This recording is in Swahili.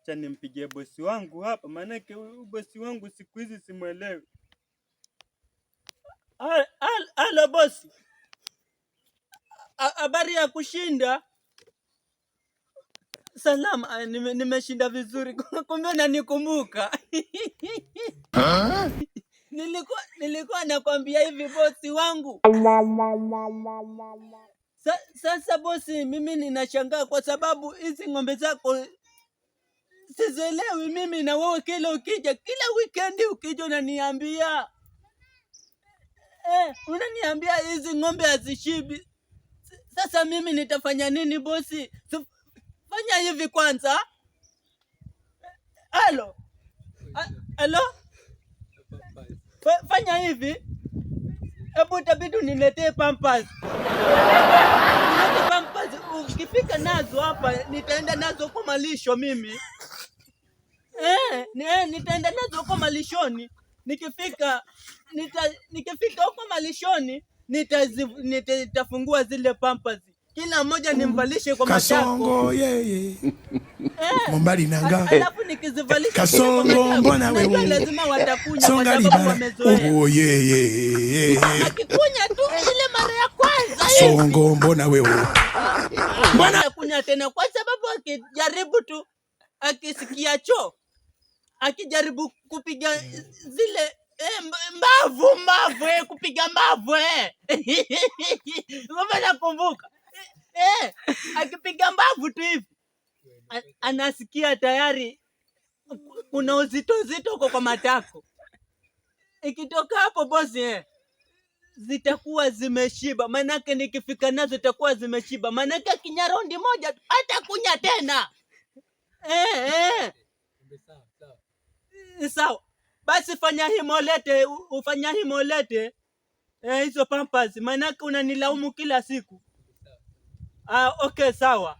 Acha nimpigie bosi wangu hapa, maanake huyu bosi wangu siku hizi simwelewi. Halo bosi, habari ya kushinda? Salama. Nimeshinda vizuri. Kumbe unanikumbuka. Nilikuwa nakwambia hivi, bosi wangu. Sasa bosi, mimi ninashangaa kwa sababu hizi ng'ombe zako sizielewi mimi, na wewe kila ukija, kila weekend ukija unaniambia hizi ng'ombe hazishibi. Sasa mimi nitafanya nini, bosi? Fanya hivi kwanza. Halo, halo, fanya hivi, hebu itabidi uniletee Pampers. Nilete Pampers, ukifika nazo hapa nitaenda nazo kwa malisho mimi. Nitaenda nazo huko malishoni. Nikifika huko malishoni nitafungua zile Pampers. Kila mmoja nimvalishe kwa matako. Kasongo yeye mobali nanga Alafu nikizivalisha Kasongo, zile kwa matako, mbona najua wewe? lazima watakunya kwa Songa sababu libala wamezoea. Oh, yeye Akikunya tu ile mara ya kwanza hivi. Kasongo, mbona wewe, mbona Atakunya tena kwa sababu akijaribu tu, akisikia choo, akijaribu kupiga zile mbavu mbavu, kupiga mbavu. Mama, nakumbuka akipiga mbavu tu hivi anasikia tayari kuna uzito uzito huko kwa matako. Ikitoka hapo, bosi, zitakuwa zimeshiba, manake nikifika nazo zitakuwa zimeshiba, manake akinya raundi moja tu hatakunya tena. Sawa basi, fanya himo ulete, ufanya himo ulete hizo Pampers, manake unanilaumu kila siku. Ah, okay, sawa.